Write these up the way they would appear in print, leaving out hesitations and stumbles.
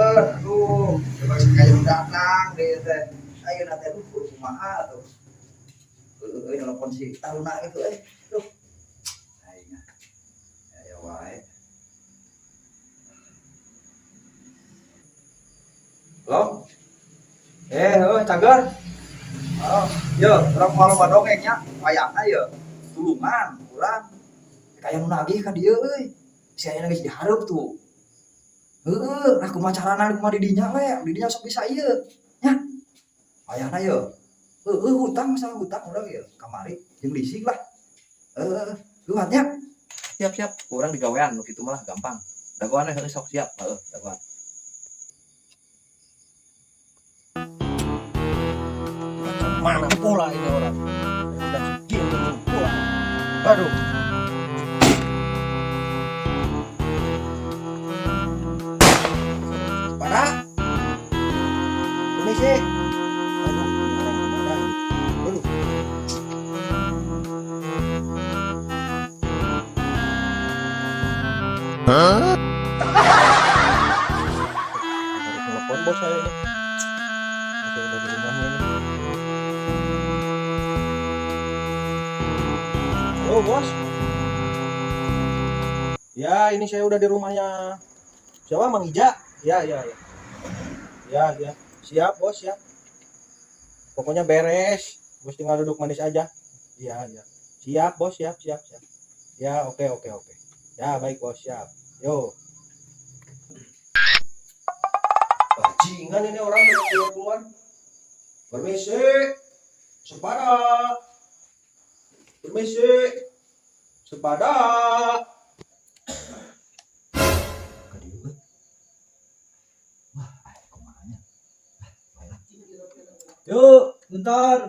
Cager, aduh, coba kayak datang deh teh. Ayeuna teh aduh kudu kumaha tuh. Heueuh euy nelpon si Taruna gitu eh. Duh. Aing ah. Aya wae. Halo? Heuh, Cager. Oh, yo, urang moal loba dongeng nya, wayahna ye. Tulungan urang. Kaya nu nagih ka dieu euy. Si ayeuna geus dihareup tuh. Heeh, nah kumaha carana kumaha di dinya we, di dinya sok bisa ieu. Nya. Wayahna ye. Heeh, hutang masalah hutang urang ieu kamari jeung leasing lah. Heeh, luat nya. Siap siap, kurang digawean nu kitu mah gampang. Dagoan we heueuh sok siap, heueuh dagoan. Mana pula ini orang? Udah segitu pula. Aduh. Para. Permisi. Aduh, ini orang kemana ini? Aduh. Harus telepon bos saya ini. Masih ada di rumahnya ini. Halo bos. Ya, ini saya udah di rumahnya. Siapa Mang Ija? Ya, ya, ya. Ya, ya. Siap, bos, siap. Pokoknya beres. Bos tinggal duduk manis aja. Ya, ya. Siap, bos, siap, siap, siap. Ya, oke, oke, oke. Ya, baik, bos, siap. Yo. Bajingan ini orang udah keluar-keluar. Permisi. Sepada. Permisi. Sepada. Ka dieu euy. Wah, ah, kumaha nya. Ah, bae lah. Yuk, bentar.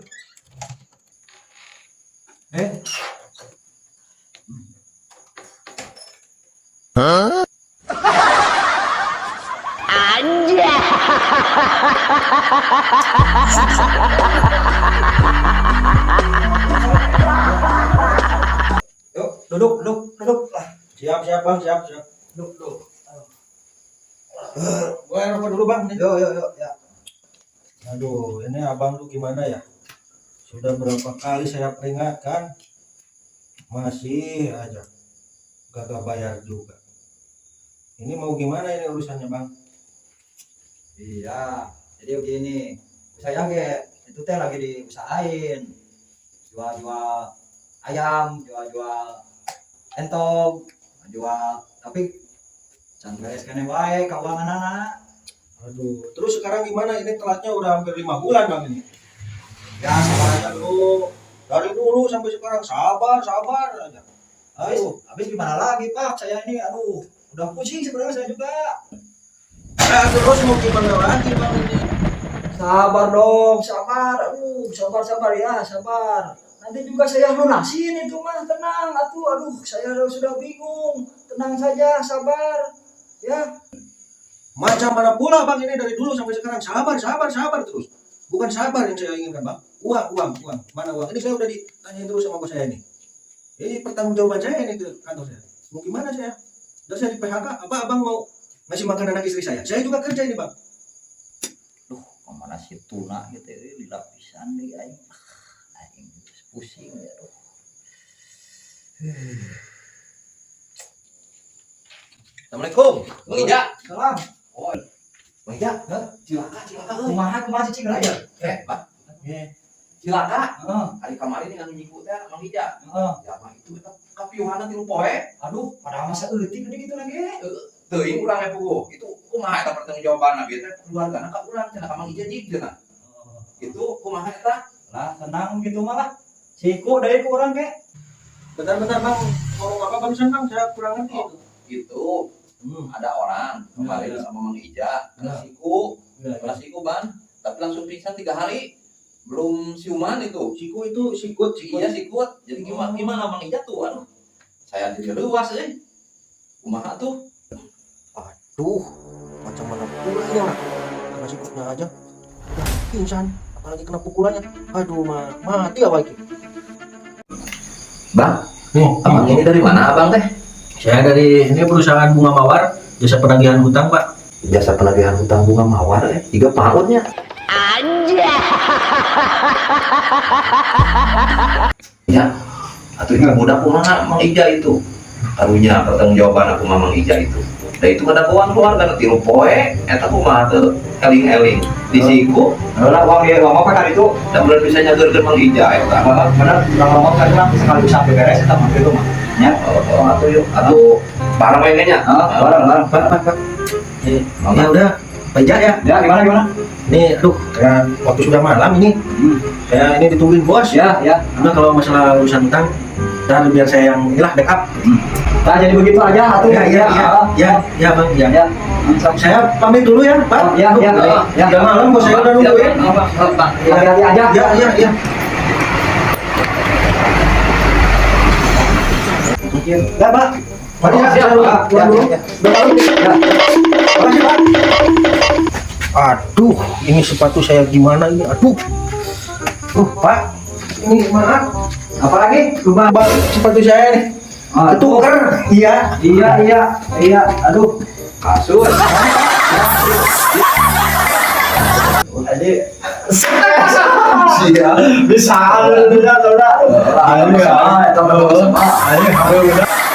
Eh. Yuk, duduk, duduk, duduk lah. Siap, siap, Bang, siap, siap. Duduk, duduk. Gue rokok dulu, Bang. Nih. Yuk, yuk, yuk, ya. Aduh, ini abang tuh gimana ya? Sudah berapa kali saya peringatkan, masih aja gagal bayar juga. Ini mau gimana ini urusannya, Bang? Iya, jadi begini. Saya ge itu teh lagi diusahain. Jual-jual ayam, jual-jual entog, jual tapi can beres keneh wae keuanganana. Aduh, terus sekarang gimana? Ini telatnya udah hampir 5 bulan, Bang ini. Ya, sabar aja Aduh, dari dulu sampai sekarang sabar, sabar aja. Habis, Aduh, habis gimana lagi, Pak? Saya ini aduh, udah pusing sebenarnya saya juga. nah, terus mau gimana lagi, Bang ini? Sabar dong, sabar. Aduh, sabar sabar ya, sabar. Nanti juga saya lunasin itu mah, tenang. Atuh, aduh, saya sudah bingung. Tenang saja, sabar. Ya, Macam mana pula, Bang, ini dari dulu sampai sekarang sabar, sabar, sabar terus. Bukan sabar yang saya inginkan, Bang. Uang, uang, uang. Mana uang? Ini saya udah ditanyain terus sama bos saya ini. Ini pertanggungjawaban saya ini ke kantor saya. Mau gimana saya? Udah saya di PHK, apa abang mau ngasih makan anak istri saya? Saya juga kerja ini, Bang. duh, kemana si tuna gitu ya, lila pisan nih aing. Ah, aing pusing ya, aduh. Assalamualaikum. Mang Ija. Salam. Oh. Mang Ija, Hah? cilaka cilaka euy. Kumaha kumaha cicing lah ya? Eh, Bang, Iya. cilaka. Heeh, Ari kamari nih nganu nyiku teh Mang Ija. heeh. Ya mah itu eta kapiuhanna 3 poe. Aduh, padahal masa eutik gede gitu lagi. Teuing urang we puguh. Itu kumaha eta pertanggungjawabanna bieu teh keluargana ka urang cenah ka Mang Ija jig cenah. Itu kumaha eta? Lah, tenang gitu malah. Siku dari ku urang ke. Bentar-bentar, Bang. Ngomong apa barusan, Bang? Saya kurang ngerti Oh. itu. Gitu. Ada orang kemarin Ya, ya. sama Mang Ija, kena Ya. siku, Ya, kena siku ban, tapi langsung pingsan 3 hari. Belum siuman itu. Siku itu sikut, sikut. Iya sikut. Jadi gimana Oh. gimana Mang Ija tuh? Aduh. Saya jadi luas euy. Kumaha tuh? Aduh, macam mana pula ini orang? Kena sikutnya aja. Udah pingsan, apalagi kena pukulannya. Aduh, mati apa ini? Bang, Nih, abang ini dari mana abang teh? Saya dari ini perusahaan Bunga Mawar, jasa penagihan hutang, Pak. Jasa penagihan hutang bunga mawar jiga pautnya. Anjay. Ya, atau itu budak kumaha Mang Ija itu. Karunya pertanggungjawaban aku Mang Ija itu. Da itu kada uang keluarga 3 poe eta kumaha teu eling-eling di siku. Lah, uang dia uang apa kan itu? Da bener bisa nyageurkeun Mang Ija eta. Bener, urang ngomong kan urang sekali bisa beres eta mah gitu mah. Ya. Oh, atuh yuk, atuh bareng we nya. Ah, bareng bareng. Pak, Pak, Pak. Ya udah, Pak Ija ya. Ya, gimana gimana? Nih, aduh, karena waktu sudah malam ini. Saya ini ditungguin bos. Ya, ya. Udah, kalau masalah urusan utang, ntar biar saya yang inilah backup. Nah, jadi begitu aja atuh. Ya, ya, ya, ya, ya, Bang, ya. Ya. Saya pamit dulu ya, Pak. Ya, ya, ya. Udah malam, bos saya udah nungguin. Hati-hati aja. Ya, ya, ya. Ya, Pak. Mari ya, Siap, saya Pak. keluar Ya, dulu. ya. Udah malam. Ya. Makasih, Pak. Aduh, ini sepatu saya gimana ini? Aduh. Pak. Ini maaf. Apalagi? Lupa balik sepatu saya nih. Ah, Ketuker. Iya. Iya, iya, iya. Aduh. Kasus. Tadi Siap. bisa, bisa, saudara. Ayo, ya, itu. Ayo, ayo.